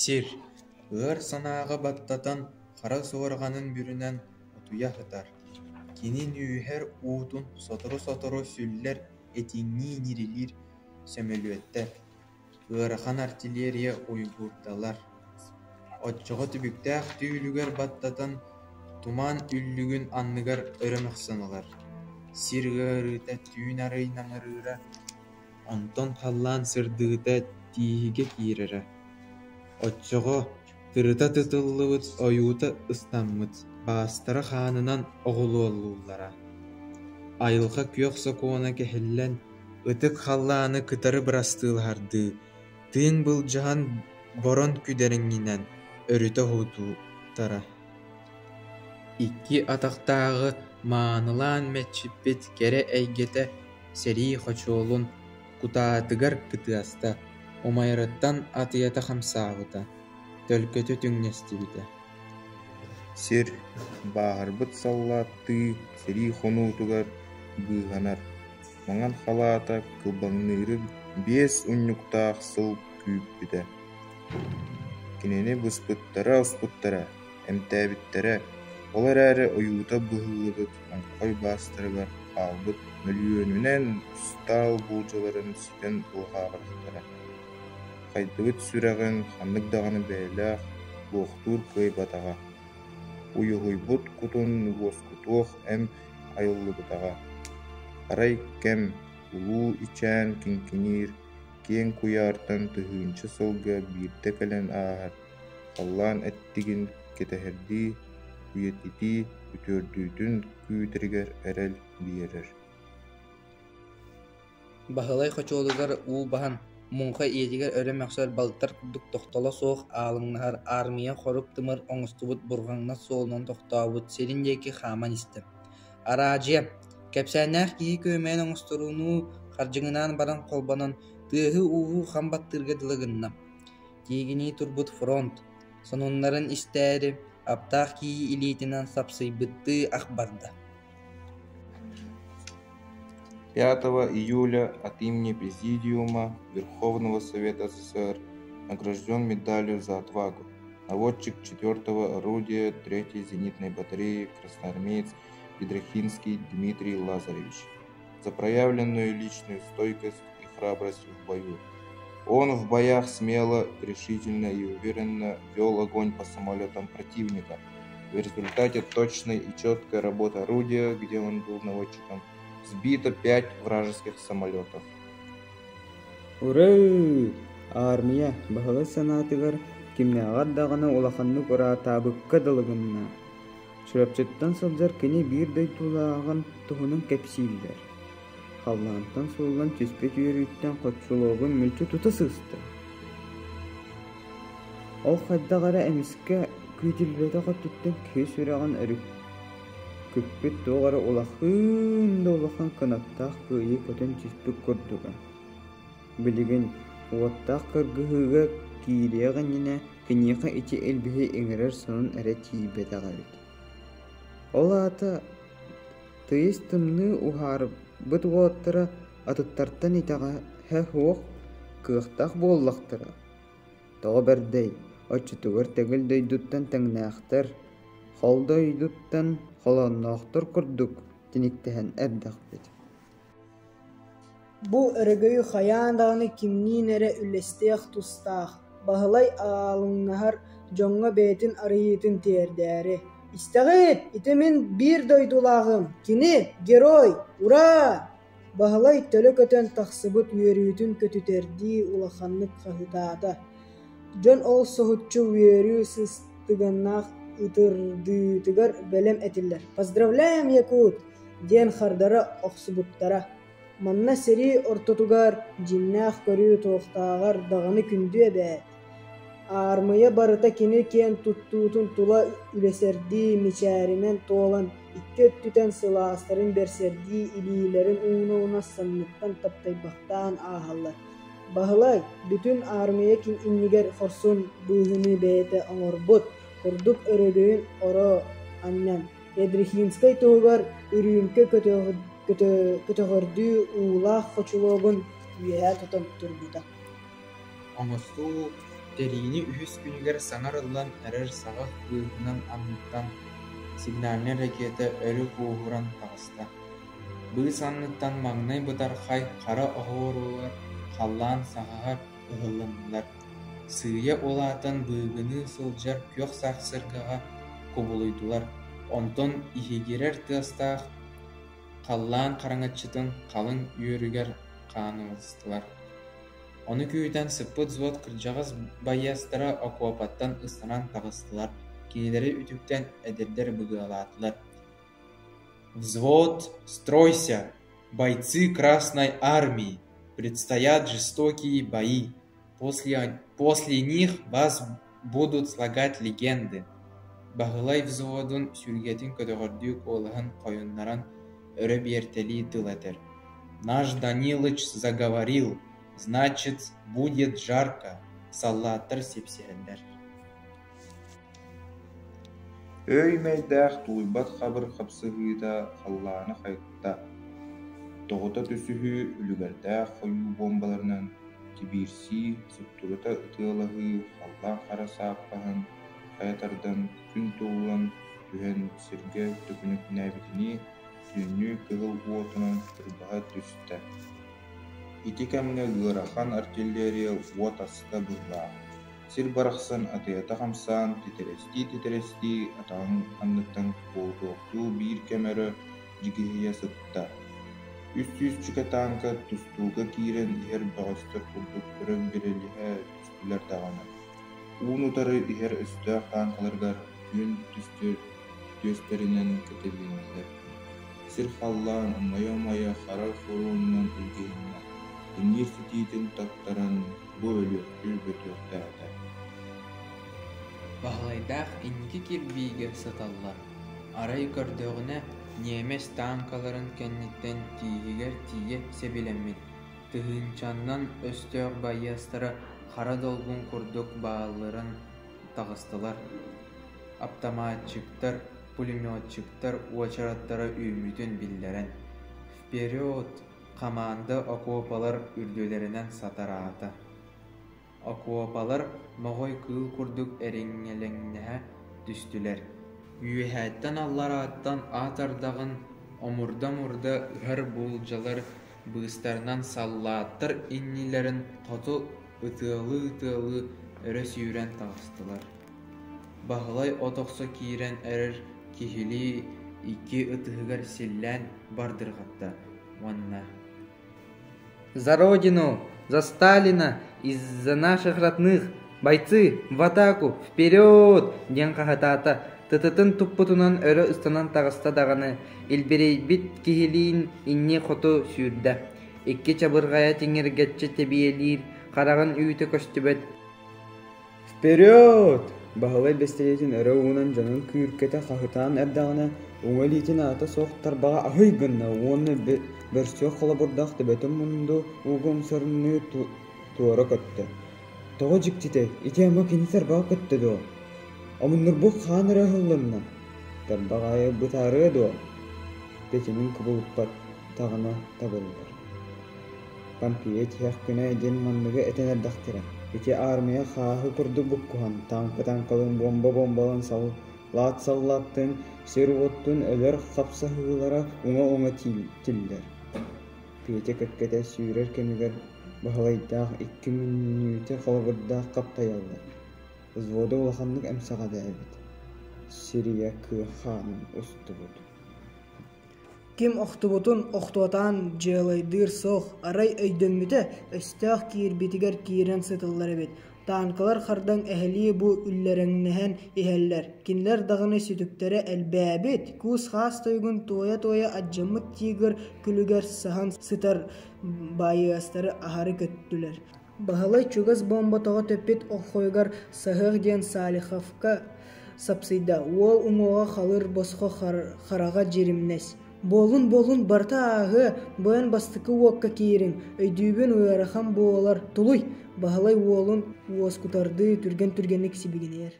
Сир, ыар санааҕа баттатан, хара суорҕанын бүрүнэн утуйа сытар, кини нүүйэр уутун сотору-сотору сүллэр этиҥнии ньирилиир сөмөлүөттэр, ыарахан артиллерия уйгуурдаллар, оччоҕо түбүктээх түүлүгэр баттатан туман үллүгүн анныгар өрө мөхсөн ылар, сир ыарыыта түүн арыый намырыыра, онтон халлаан сырдыыта тииһигэ киирэрэ, оччоҕо тырыта тытыллыбыт ойуута ыстаммыт, баастара хаанынан оҕуруолууллара, айылҕа күөх сокуона кэһиллэн, ытык халлааны кытары бырастыылаһардыы, тыын былдьаһан борон күдэриҥинэн өрүтэ уһуутуура Икки атахтааҕы маанылаан мэччиппит кэрэ эйгэтэ сэрии хочуолун кутаатыгар кытыаста, умайарыттан атыйата хамсаабыта, төлкөтө түҥнэстибитэ Сир, бааһырбыт саллааттыы сэрии хонуутугар быыһанар, маҥан халаата кылбаҥныырын биэс унньуктаах сыл күүппүтэ. Кинини быспыттара-оспуттара, эмтээбиттэрэ, ол эрээри ойуута быһыллыбыт оҥхой баастарыгар хаалбыт мөлүйүөнүнэн ыстаал буулдьаларын ситэн уҕаабатахтара, хайдыбыт сүрэҕин ханнык даҕаны бэйэлээх луохтуур кыайбатаҕа, уйуһуйбут кутун уоскутуох эмп айыллыбатаҕа, арай кэм, улуу ичээн киҥкиниир, киэҥ куйаартан тыһыынча сылга биирдэ кэлэн ааһар халлаан эттигин кэтэһэрдии, үйэтитии үтүөрдүүтүн күүтэригэр эрэл биэрэр Баһылай хочуолугар уу баһан, муҥха ийэтигэр өрө мөхсөр балыктар курдук тохтоло суох аалыҥнаһар аармыйа хорук тымыр оҥостубут бурҕаҥнас суолунан тохтообут сирин диэки хааман истэ. Араадьыйа, кэпсээннээх киһи күөмэйин оҥосторунуу хардьыгынаан баран холбонон, тыаһы-ууһу хам баттыырга дылы гынна. Тиигинии турбут фронт, сонуннарын истээри, аптаах киһи илиитинэн сапсыйбыттыы ах барда Пятого июля от имени Президиума Верховного Совета СССР награжден медалью «За отвагу» наводчик четвертого орудия третьей зенитной батареи красноармеец Ядрихинский Дмитрий Лазаревич за проявленную личную стойкость и храбрость в бою. Он в боях смело, решительно и уверенно вел огонь по самолетам противника. В результате точной и четкой работы орудия, где он был наводчиком, сбито пять вражеских самолетов. Ураа! Аармыйа Баһылай санаатыгар кимнээҕэр даҕаны улаханнык ураатаабыкка дылы гынна. Чурапчыттан сылдьар кини биир дойдулааҕын туһунан кэпсииллэр. Халлаантан сууллан түспүт үөрүүттэн хоччулуогун мүлчү тута сыста. Ол хайдах эрэ эмискэ күүтүллүбэтэх өттүттэн киһи сүрэҕин өрүкүппүт туох эрэ улахыын да улахан кынаттаах кыайыы көтөн түспүт курдуга. Билигин уоттаах кыргыһыыга киириэх иннинэ киниэхэ ити илбиһи иҥэрэр сонун эрэ тиийбэтэх эбит. Ол аата тыйыс тымныы уһаарбыт уолаттара атыттартан итэҕэһэ суох кыахтаах буоллахтара. Тоҕо бэрдэй, оччотугар тэгил дойдуттан тэҥнээхтэр, хол дойдуттан холоонноохтор курдук тиниктэһэн эрдэхпит. Бу өрөгөйү хайаан даҕаны кимниин эрэ үллэстиэх тустаах, Баһылай аалыҥнаһар дьоҥҥо бэйэтин арыйыытын тиэрдээри: «Истэҕит, ити мин биир дойдулааҕым, кини герой, ураа!» Баһылай төлө көтөн тахсыбыт үөрүүтүн көтүтэрдии улаханнык хаһыытаата, дьон ол соһуччу үөрүү сыстыганнаах ытырдыытыгар бэлэм этилэр: «Поздравляем, Якут!» диэн хардара охсубуттара. Манна сэрии ортотугар дьиҥнээх көрүү туохтааҕар даҕаны күндү эбээт. Аармыйа барыта кини киэн туттуутун тула үлэсэрдии мичээринэн туолан, икки өттүтэн сылаастарын бэрсэрдии илиилэрин ууна-ууна санныттан таптайбахтаан ааһаллар. Баһылай бүтүн аармыйа иннигэр хорсун быһыыны бэйэтэ оҥорбут курдук өрөгөйүн оро анньан, Ядрихинскай туһугар үрүүмкэ көтөҕөрдүү уулаах хочулуогун үөһэ тутан турбута Оҥостуу. Тэриини үһүс күнүгэр саҥа арыллан эрэр саҕах быыһынан анныттан сигнальнай ракета өрө куоһуран таҕыста. Быыс анныттан маҥнай бытархай хара оһуоруолар халлаан саҕаҕар ыһылыннылар, сыыйа улаатан быыгыныы сылдьар күөх сарсыардаҕа кубулуйдулар, онтон иһигирэр тыастаах халлаан хараҥаччытын халыҥ үөрүгэр хаанылыстылар. Ону күүтэн сыппыт взвод кырдьаҕас байыастара окуопаттан ыстанан таҕыстылар, кинилэри үтүктэн эдэрдэр быгыалаатылар: «Взвод, стройся! Бойцы Красной Армии! Предстоят жестокие бои! После них вас будут слагать легенды!» Баһылай взводун сүргэтин көтөҕөрдүү куолаһын хойуннаран өрө биэртэлии тыл этэр: «Наш Данилыч заговорил, значит, будет жарко!» Саллааттар сипсиһэллэр Өй-мэйдээх тулуйбат хабыр хапсыһыыта халлааны хайытта, тоҕута түсүһүү үлүгэрдээх хойуу буомбаларынан тибиирсии, суптурута ытыалаһыы халлаан хара сааппаһын хайа тардан күн туллан түһэн сиргэ төкүнүкнээбитинии бүтүннүү кыһыл уотунан кырбаһа түстэ. Ити кэмҥэ ыарахан артиллерия уот аста быһыылаах, сир барахсан атыйата хамсаан, титирэстии-титирэстии атаҕын анныттан куотуохтуу биир кэм өрө дьигиһийэ сытта. Үс сүүсчэкэ тааҥка тустууга киирэн иһэр бөҕөстөр курдук өрө бирилиһэ түстүлэр даҕаны, уун-утары иһэр өстөөх тааҥкаларыгар күн түөстэринэн кэтилиннилэр. Сир-халлаан умайа-умайа хара хоруонунан илгиһиннэ, иҥиир ситиитин таттаран бу өлүөхтүү бөтүөхтээтэ. Баһылайдаах инники кирбиигэ сыталлар, арай көрдөҕүнэ, ньиэмэс тааҥкаларын кэнниттэн тииһигэр тиийэ сэбилэммит, тыһыынчаннан өстөөх байыастара хара долгун курдук бааллыран таҕыстылар. Аптамаатчыктар, пулеметчиктар уочараттара үүммүтүн биллэрэн: «Вперед!» хамаанда окуопалар үрдүлэринэн сатараата. Окуопалар моҕой кыыл курдук эриҥэлэҥнэһэ түстүлэр. Үөһэттэн-алларааттан аат ардаҕын омурда-омурда ыһар буулдьалар быыстарынан саллааттар иннилэрин хоту ытыалыы-ытыалыы өрө сүүрэн таҕыстылар. Баһылай от охсо киирэн эрэр киһилии икки ытыһыгар силлээн бардырҕатта уонна «За Родину! За Сталина! И за наших родных! Бойцы, в атаку! Вперед!» диэн хаһытаата, тытытын туппутунан өрө ыстанан таҕыста даҕаны, илбирэйбит киһилиин инни хоту сүүрдэ. Икки чабырҕайа тиҥиргэччи тэбиэлиир, хараҕын үүтэ көстүбэт «Вперед!» Баһылай бэстилиэтин өрө уунан дьонун күүркэтэ хаһытаан эрдэҕинэ, уҥа илиитин аата суох тарбаҕа аһый гынна уонна бөрсүөх холобурдаах төбөтүн мунду ууга умсарыныы туора көттө. Тоҕо дьиктитэй, ити ама кини тарбаҕа көттө дуо? Омуннурбут хаан эрэ ыһыллынна, тарбах аайы бытаарыа дуо? Тэтимин кубулуппатаҕына табыллар. Помпея тиһэх күнэ диэн манныгы этэн эрдэхтэрэ: ити аармыйа хааһы курдук буккуһан, тааҥка-тааҥкалыын, буомба-буомбалаан саллаат-саллааттыын, сир-уоттуун өлөр хапсаһыылара уҥа-уҥа тиллэр. Петя кэккэтэ сүүрэр кэмигэр Баһылайдаах икки мүнүүтэ холобурдаах хаптайаллар, взвода улаханнык эмсэҕэлээбит, Сирия кыа хаанын устубут. Ким охтубутун охтуотаан дьыалайдыыр суох, арай өйдөммүтэ, өстөөх киирбитигэр киирэн сытыллар эбит, танкалар хардаҥ эһэлии бу үллэрэҥнэһэн иһэллэр, кинилэр даҕаны сүтүктэрэ элбээбит, куус-хаас тойугун туойа-туойа алдьаммыт тигр күлүгэр саһан сытар байыастары аһары көттүлэр. Баһылай чугас буомба тоҕо тэппит олхойугар саһыах диэн Салиховка сапсыйда, уол уҥуоҕа халыр босхо хараҕа дьиримнэс: «Буолун-буолун барыта ааһыа, быан бастакы уокка киириҥ, өйдүүбүн ыарахан буолар, тулуй!» Баһылай уолун уоскутардыы түргэн-түргэнник сибигинэйэр.